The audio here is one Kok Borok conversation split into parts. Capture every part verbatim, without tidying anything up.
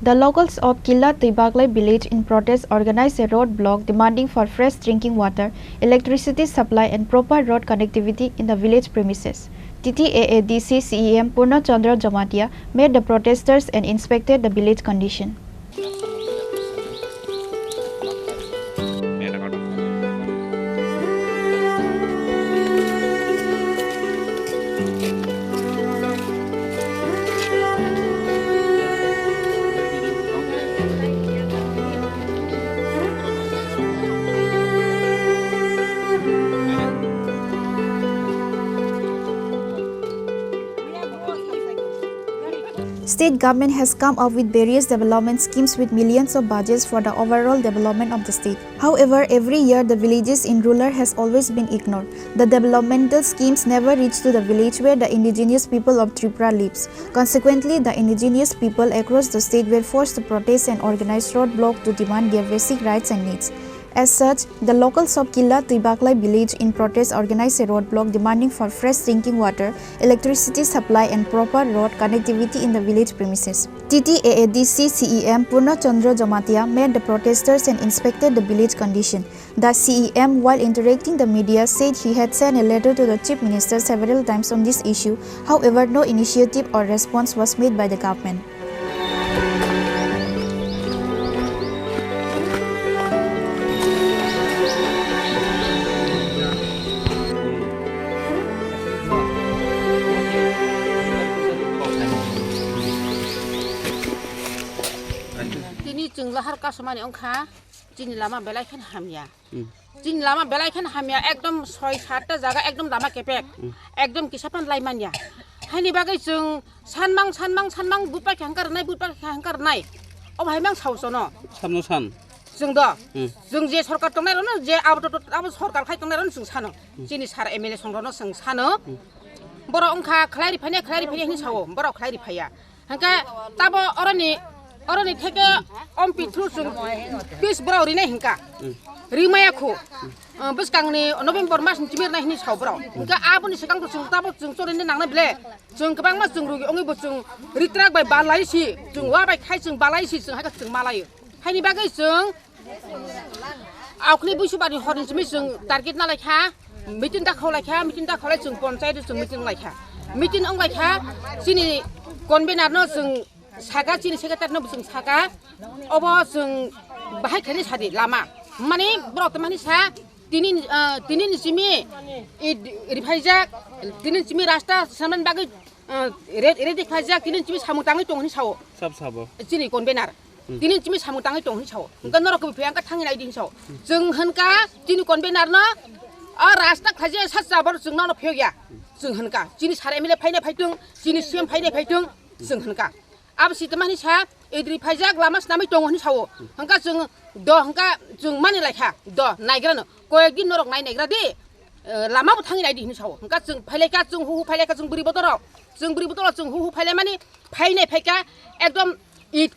The locals of Killa Tuibaglai village in protest organized a road block demanding for fresh drinking water, electricity supply and proper road connectivity in the village premises. T T A A D C C E M Purna Chandra Jamatia met the protesters and inspected the village condition. State government has come up with various development schemes with millions of budgets for the overall development of the state. However, every year the villages in rural has always been ignored. The developmental schemes never reach to the village where the indigenous people of Tripura lives. Consequently, the indigenous people across the state were forced to protest and organize roadblock to demand their basic rights and needs. As such, the locals of Killa Tuibaklai village in protest organized a roadblock demanding for fresh drinking water, electricity supply and proper road connectivity in the village premises. T T A A D C C E M Purna Chandra Jamatia met the protesters and inspected the village condition. The C E M, while interacting the media, said he had sent a letter to the Chief Minister several times on this issue. However, no initiative or response was made by the government. Tini chwng lahar kasumani wngkha, chini lama belai kheno hamya. Hmm. Chini lama belai kheno hamya, ekdom soi satta jaga ekdom lama kepek, Hmm. ekdom kisa phan lai manya. Haini bagwi chwng sanmang, sanmang, sanmang, bupha khe hangkar nai, bupha khe hangkar nai. Obo hai mang sao sono. Samno san. Chwng do. Hmm. Chwng je sorkar tongnai rono, je abo to, to, abo sorkar khai tongnai rono chwng sano. Hmm. Chini sar M L A song rono chwng sano. Hmm. Borok wngkha khlai ri phaiya, khlai ri phaiya hini sao, borok khlai ri phaiya. Hingke tabo oroni, oroni theke ompi through chwng pis borok rinai hingka. Hmm. Rimaya khu. Ah, bwskangni November mas ni chimir nai hini sao borok. Hingke aboni swkang to chwng tabo chwng chorine nangnai ble. Chwng kwbangma chwng rugi ongwi bo chwng ritrak bai balai si, chwng wa bai khai chwng balai si, chwng hai khe chwng malaio. Haini bagwi chwng aokni buisubani horni simi chwng target na laikha, meeting ta khao laikha, meeting ta khao lai chwng ponchayat chwng meeting laikha. Meeting ong laikha, chini convener no chwng saka, chini secretary no chwng saka, obo chwng bahai khaini sadi lama. Mani borok tongmani sa, tini, ah, tini ni simi i riphaijak, tini ni simi rasta sanani bagwi, ah, re-, ready khaijak, tini ni simi samung tangwi tong hini sao. Sab sabo. Chini convener. Hmm. Tini chini samung tangwi tong hini sao. Hingke norok kebo phiyang khe thangwi nai di hini sao. Chwng hwnka chini convener no, a rasta khlaijak sa chabor chwng nono phiyok ya. Chwng hwnka chini sar M L A phainai phaitung, chini C M phainai phaitung, chwng hwnka. Abo si tama hini sa idri phaijak lama swnamwi tongo hini sao. Hwnka chwng do hwnka chwng mani laikha do naigrano. Koyek din norok nai naigra di, eh, lama bo thangwi nai di hini sao. Hwnka chwng phailaika chwng hu hu phailaika chwng bwrwi bodorok. Chwng bwrwi bodorok chwng hu hu phailaimani phainai phaika ekdom it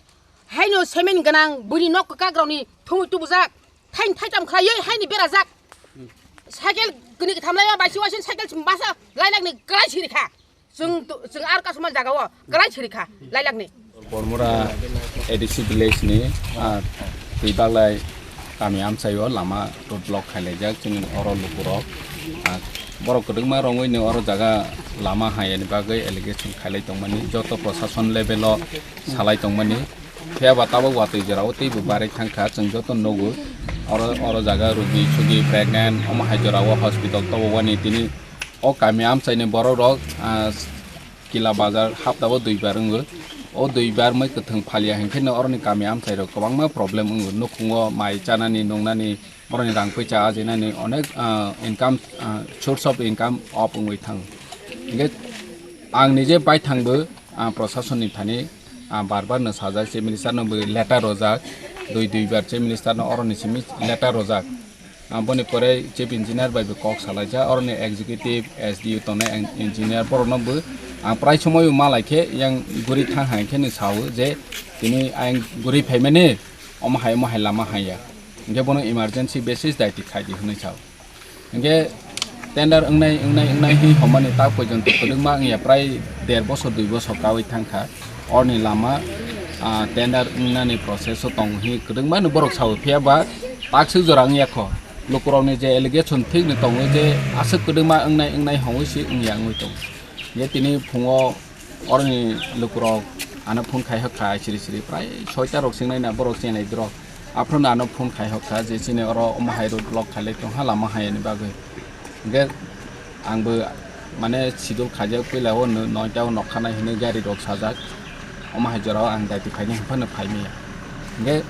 Haino semen gwnang buini nok kwkakrokni thumwi tubujak, thain thaitam khlaiwi haini berajak. Cycle kwnwi kwtham laiba bai si waising cycle masa lailakni kwlai sirikha. Chwng tu-, chwng ar kasuma jagao kwlai sirikha lailakni. Bormura A D C village ni, ah, twi baglai kami amchaio lama road block khailaijak chini oro lukurok. Ah, borok kwbangma rongwi ni oro jaga lama hayani bagwi allegation khailai tongmani joto prosason level o salai tongmani. Phiya ba tabuk watwi jorao teibo barwi thangkha, chwng joto nugo. Oro, oro jaga rugi sugi pregnant, omo hai jorao hospital tobowani tini o kami amchaini borok rok, ah, Kila bazar haptao duibar wngo. O duibar mai kwthwng phalia hinkhe no oroni kami amchairok kwbangma problem wngo. Nukhungo mai chanani, nungnani, borokni rang poicha ajinani onek, ah, income, ah, source of income off wngwi thango. Hinkhe ang nije baithangbo, ah, prosasonni thani, ah, bar bar no sajak, chief minister no bo letter rojak, dui dui bar chief minister no oroni simi letter rojak. Ah, boni pore chief engineer bai bo kok salaijak, oroni executive, S D O tongnai en-, engineer borokno bo, ah, prai somoio malaikhe yang guri thang hai khe ni sao je tini ayang guri phaimani omo hai omo hai lama haiya. Hinkhe bono emergency basis daiti khaidi hwnwi sao. Hinkhe tender wngnai, wngnai, wngnai hi homani tak porjonto kwdwkma wngya, prai der bosor, dui bosor kaui thangkha. Orni lama ah, tender wngnani process o tongo hi kwdwngma no borok sao, phiya ba takswk jora wngya kho. Lukurokni je allegation thik no tongo je aswk kwdwngma wngnai wngnai hongwi si wngya wngwi tongo. Je tini phungo oroni lukurok ano phone khai hokha siri siri prai soita rok singnai na borok chenai drok. Aphuru ano phone khai hokha je chini oro omo hai road block khailai tongha lama hayani bagwi. Hingke ang bo mane sidul khaijak puila o no-, noita o nokha nai hinui gari rok sajak. Omo hai jora o ang daiti phaini hwnphano phai maya. Hingke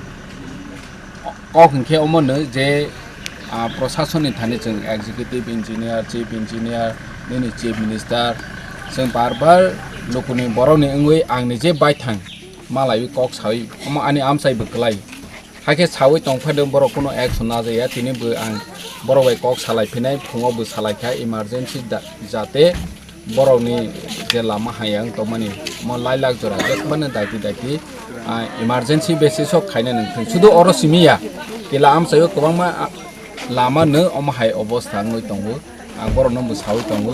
kok hingke omo no je, ah, prosason ni thani chwng executive engineer, chief engineer, nini chief minister, chwng bar bar lukuni borok ni wngwi ang ni je baithang malaiwi kok sawi omo ani amchai bo kwlai. Hakhe sawi tongphano borok kuno action najaya, tini bo ang borok bai kok salai phinai, phungo bo salai kha emergency da-, jate borokni je lama hayang tongmani mo lailak jora jekmano daiti daiti, ah, emergency basis o khaina nangthung. Sudu oro simi ya, kila amchaio kwbangma, ah, lama no omo hai obostha wngwi tongo. Ang borokno bo sawi tongo,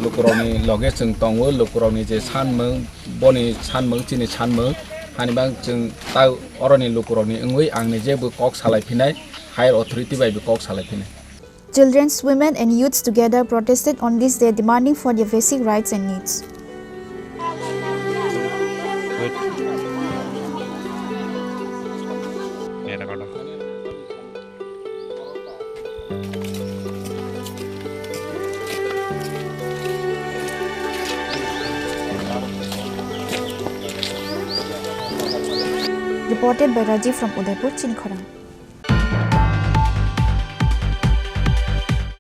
lukurokni loge chwng tongo, lukurokni je sanmung, boni sanmung, chini sanmung, hani bang chwng ta oroni lukurokni wngwi ang ni je bo kok salai phinai, higher authority bai bo kok salai phinai. Children's, women and youths together protested on this day demanding for their basic rights and needs. Reported by Rajiv from Udaipur, Chini Khorang.